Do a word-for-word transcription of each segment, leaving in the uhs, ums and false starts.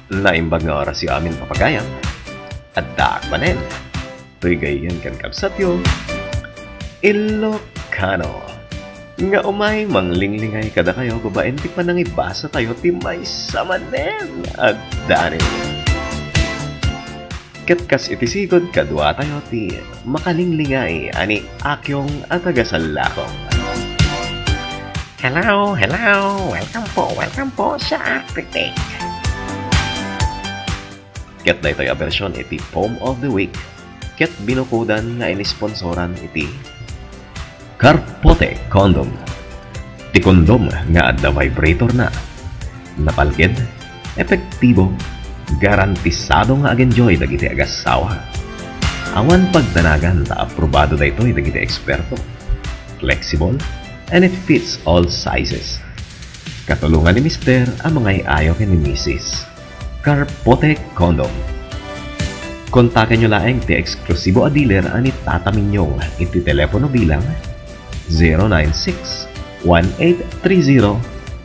Naimbag nga orasyo amin, papagayam. Addaak manen. Toy gayyem ken kabsatyo, Ilocano. Nga umay manglinglingay kadakayo babaen ti panangibasatayo ti maysa manen a danum. Ket kas iti sigud, kaduatayo ti makalinglingay a ni Akyong a taga Salakong. Hello, hello! Welcome po, welcome po sa Acritech. Ket daytoy a bersyon iti Poem of the Week ket binukodan nga inisponsoran iti Carpote Condom. Ti kondom nga adda vibratorna. Napalked, epektibo, garantisado nga agenjoy dagiti agassawa. Awan pagdanagan ta aprobado daytoy dagiti eksperto. Flexible, and it fits all sizes. Katulongan ni Mister a mangay-ayo ken ni Misis. Carpote Condom. Kontakenyo laeng ti eksklusibo a dealer a ni Tata Minyong iti telepono bilang zero nine six, one eight three zero,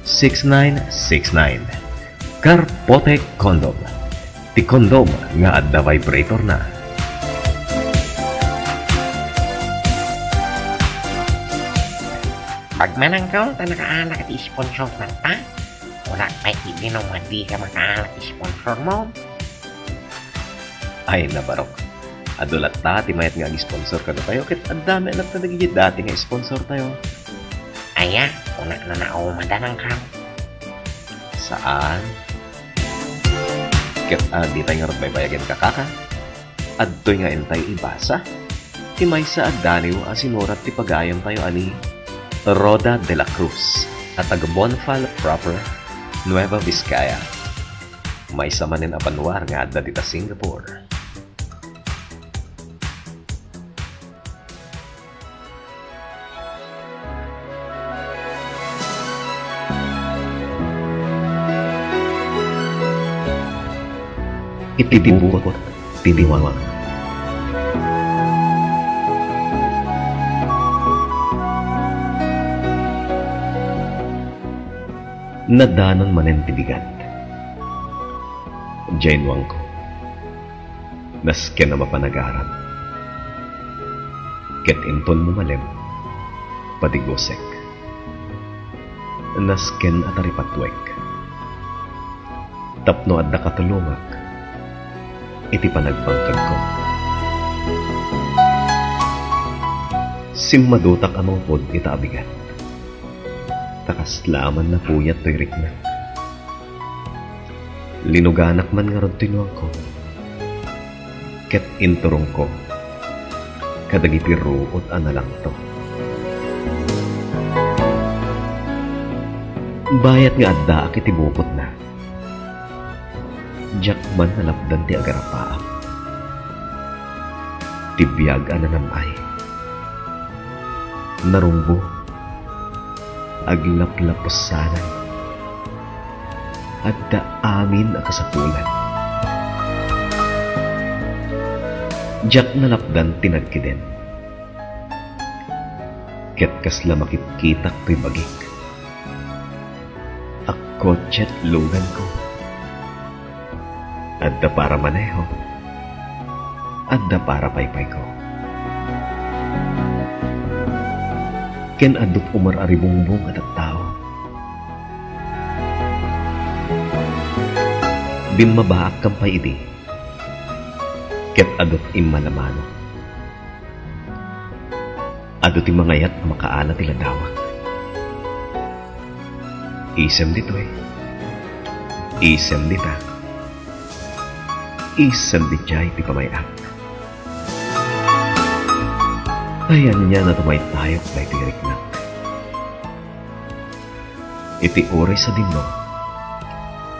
six nine six nine. Carpote Condom. Ti kondom nga adda vibratorna. Pagmanangko ta nakaala ti sponsor ta. Wala pay ti binom nga dika makaala ti sponsor mo. Ay, nabarok. Adu latta ti mayat nga ag-sponsor kadatayo, ket adda met latta dagiti dati nga sponsor tayo. Aya, kuna na naumadanan ka. Saan? Ket, ah, di tayo nga nagbaybayagen ka, kaka. Adtoy nga intay ibasa ti maysa a daniw a sinurat ti pagayam tayo a ni Rhoda de la Cruz a taga Bonfal Proper, Nueva Vizcaya. Maysa manen a banua nga adda dita Singapore. Iti bukot ti diwang. Nadanon manen ti bigat. Diay nuangko. Nasken a mapanagaram. Ket inton mumalem, padigusek. Nasken a taripatuek. Tapno adda katulongak iti panagbangkagko. Simmadutak a mangpud ita a bigat. Ta kasla man napuyat toy riknak. Linuganak man ngarud ti nuangko, ket inturongko kadagiti ruot a nalangto. Bayat nga addaak iti bukotna, diak man nalapdan ti agarapaak. Ti biag a nanam-ay. Narungbo. Aglaplapussanan. Adda amin a kasapulan. Diak nalapdan ti nagkiden. Ket kasla makitkitak toy bagik. Akkotsiet luganko. Adda para maneho. Adda para paypayko. Ken adut umar a ribungbong a tattao. Bimmabaakkam pay idi. Ket adut immalamano. Adu ti mangayat a makaala ti ladawak. Isem ditoy. Isem dita. Isem didiay ti pamay-ak. Ay, ania a tumaytayok daytoy riknak. Iti uray sadino,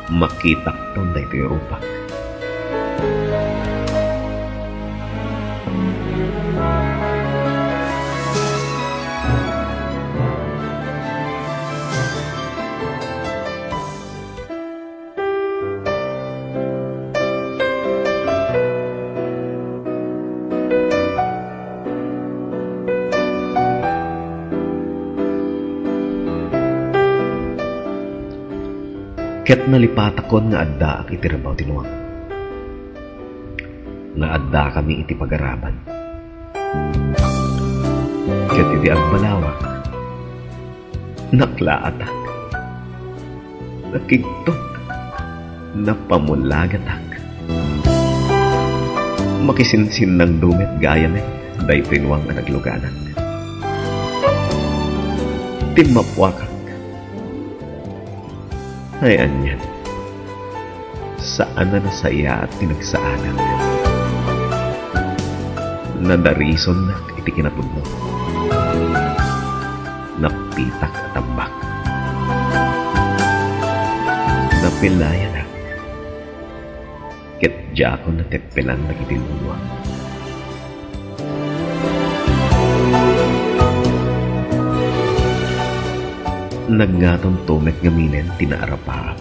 makitakton daytoy rupak. Ket nalipatakon nga addaak iti rabaw ti nuang, nga addakami iti pagaraban. Ket iti agbalawak, naklaatak, nakigtot, napamulagatak. Makisinsinnangdo met gayam daytoy nuang a nagluganak. Timmapuakak. Ay, anian. Saan a nasayaat ti nagsaanak. Nadarisonnak iti kinapudno. Napitak a tambak. Napilayanak. Ket diakon nateppelan dagiti luluak. Nagngatonto met ngaminen ti naarapaak.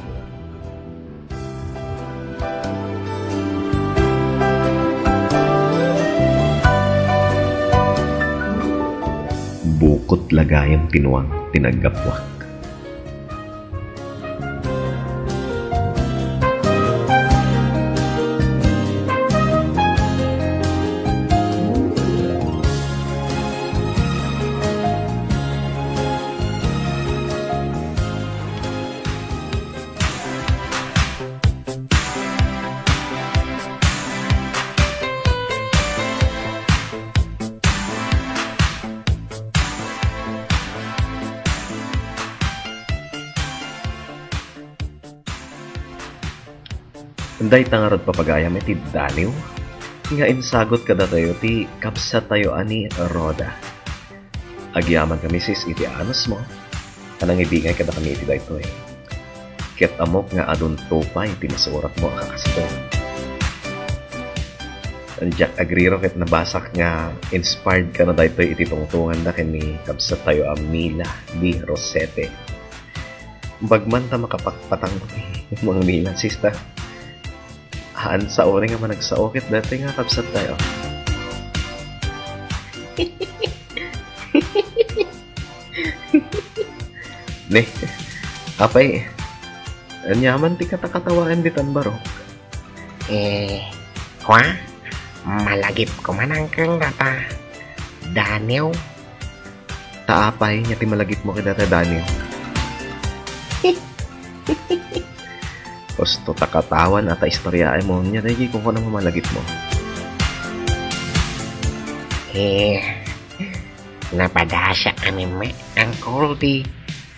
Bukot la gayam ti nuang ti naggapuak. Dayta ngarud, papagayam, iti daniw nga insagut kadatayo ti kabsattayo a ni Rhoda. Agyamankami, sis, iti anusmo a nangibingay kadakami iti daytoy. Ket ammok nga adunto pay ti masuratmo a kakastoy. Diak agriro ket nabasak nga inspired kano daytoy iti tungtunganda ken ni kabsattayo a Mila D. Rosete. Bagman ta makapatpatang ti mga Mila, sista. Haan, sao ni nga managsao ket daytoy nga kabsattayo. Ne, apay, aniaman ti katakatawaan ditan, barok? Eh, kua, malagipko man, uncle, data daniw. Ta apay nga ti malagipmo kadata daniw? Husto ta katawan a ta istoryaem, ania daydi kunkunam a malagipmo? Eh, napadasiakami met, uncle, ti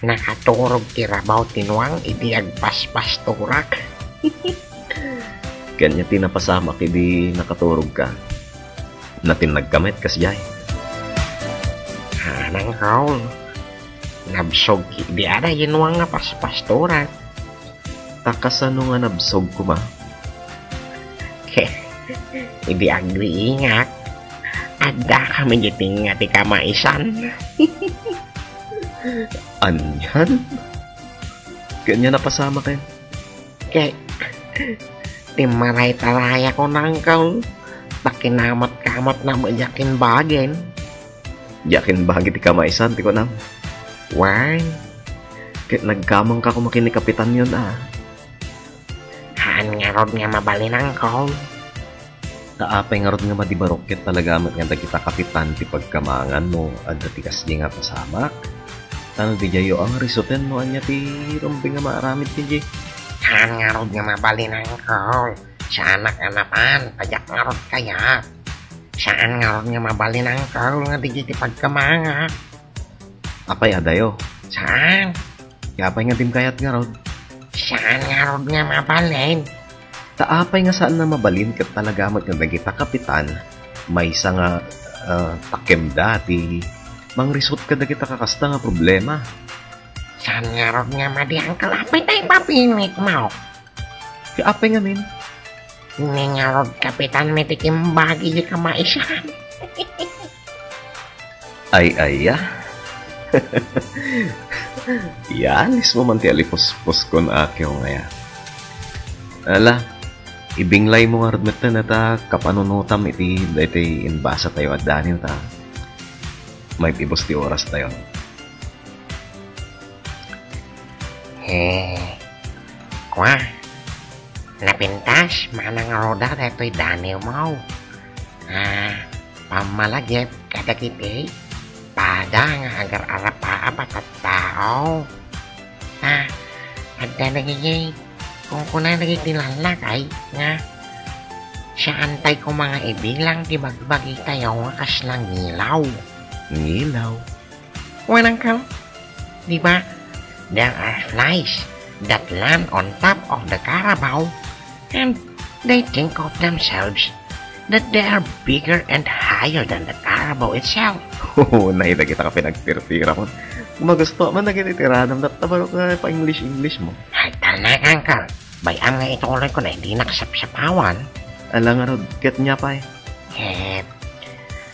nakaturog ti rabaw ti nuang idi agpaspastorak. Ket ania ti napasamak idi nakaturogka? Natinnagka met kasdiay? Haan, uncle. Nabsogko idi adda nuang a paspastorak. Ta kasano nga nabsog koma? Ket idi agriingak, addakami iti tengnga ti kamaisan. Anian? Ket ania napasamaken? Ket timmaraytarayakon, uncle, ta kinamatkamatna met diak imbagin. Diak imbagi ti kamaisan ti kunam? Wen. Ket nagkamangka koma ken ni kapitanyon a. Haan ngarud nga mabalin, uncle. Ta apay ngarud nga madi, barok, ket talaga met nga dagita kapitan ti pagkamangan no adda ti kasdi nga pasamak? Ta no di diayyo a nga risuten no ania ti rumbeng nga maaramid kendiay. Haan ngarud nga mabalin, uncle. Saanak a napan, ta diak ngarud kayat. Saan ngarud nga mabalin, uncle, nga daydi ti pagkamangak? Apay, adayo? Saan. Apay nga dim kayat ngarud? Saan ngarud nga mabalin. Ta apay nga saan a mabalin ket talaga met nga dagita kapitan, maysa nga, ah, takemda ti mangrisut kadagita kakasta nga problema. Saan ngarud nga madi, uncle, apay ta ipapinit mo? Ket apay ngamin? Ni ngarud kapitan met ti kimbagi ti kamaisan. Ay, ay, ah. Yalis mo man ti alipuspos kon akew nga ya. Ala, ibinglaymo ngarud metten ta kapanunotam iti daytoy imbasatayo a daniw ta maipibus ti orastayo. Eh, Kua, napintas manen ngarud daytoy daniwmo. Ah, pammalagip kadagiti pada nga agar-arapaap a tattao. Ah, adda dagiti kunkunada dagiti lallakay nga saantay koma nga ibilang ti bagbagitayo nga kasla ngilaw. Ngilaw? Wen, uncle, di ba, there are flies that land on top of the carabao and they think of themselves that they are bigger and higher than the carabao itself. Oo, nay, dagita nga pinagtirtiram. Magusto man dagiti tiradam, tatta barok nga pa-English-English mo. Ay, talaga, uncle. Bay-am nga ituloy ko na, hindi nagsapsapawan. Ala ngarud, ket nia pay? Ket,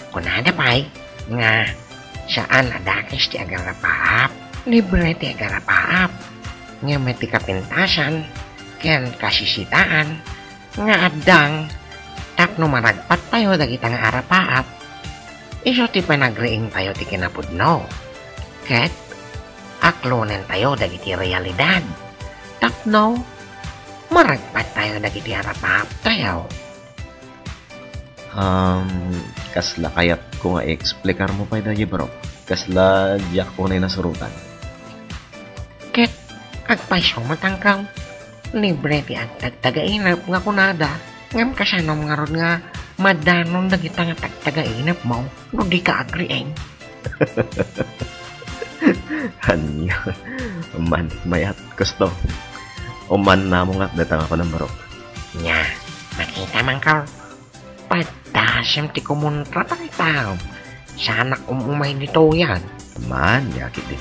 kunada pay, nga saan a dakes ti agarapaap, libre ti agarapaap. Ngem ti kapintasan ken kasisitaan nga addang tapno maragpattayo dagita nga arapaap, isu ti panagriingtayo ti kinapudno. Ket aklonentayo dagiti realidad tapno maragpattayo dagiti arapaaptayo. Um, kasla kayatko nga i-explikarmo pay daydi, bro? Kasla diak unay nasurotan. Ket agpayso met, uncle, libre ti agtagtagainep nga kunada, ngem kasanom ngarud nga madanon dagita nga tagtagainepmo no dika agriing? Ania man, mayat, gusto. Umannamo nga dayta nga kunam, bro. Nia, makitam, uncle. Padasem ti kumontra dagita. Saanak um-umay ditoyen. Man, nia ketdi.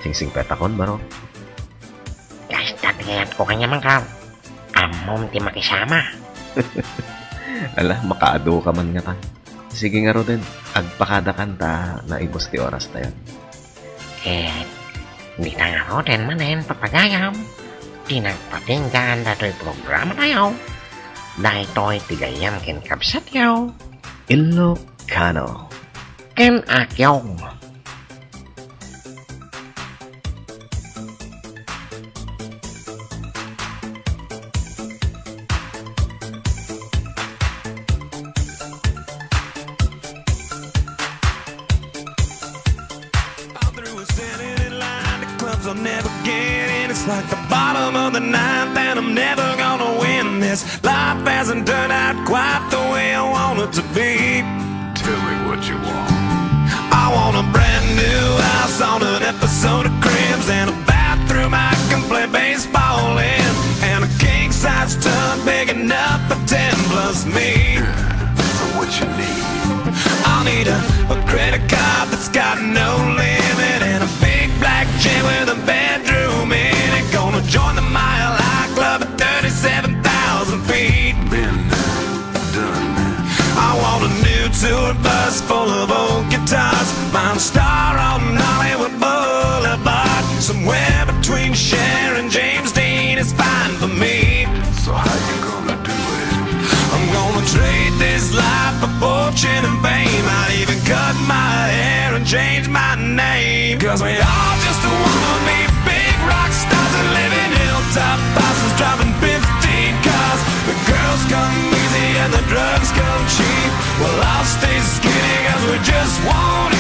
Singsingpetakon, bro. Kasta ti kayatko kaniam, uncle. Ammom ti makisama. Ala, makaadu ka man ngatan. Sige ngaruden, agpakadakan ta naibus ti orastayon. Ket dita ngaruden manen, papagayam, ti nagpatinggaan datoy programatayo. Daytoy ti gayyem ken kabsatyo, Ilocano. Ken Akyong. I'm through with standing in line. The clubs I'll never get in. It's like the bottom of the ninth, and I'm never gonna win this. Life hasn't turned out quite the way I want it to be. Tell me what you want. I want a brand new house on an episode of Cribs and a bathroom I can play baseball in and a king size tub big enough for ten plus me. Yeah, so what you need? I need a, a credit card that's got no limit and a big black jet with a bedroom in it. Gonna join the Mile High Club at thirty-seven thousand feet. Been there, done that. I want a new tour bus full of old guitars. Find a star on Hollywood Boulevard. Somewhere between Cher and James Dean is fine for me. So how you gonna do it? I'm gonna trade this life for fortune and fame. I'd even cut my hair and change my name. 'Cause we all just wanna be big rock stars and live in hilltop houses, driving fifteen cars. The girls come easy and the drugs come cheap. We'll all stay skinny 'cause we just won't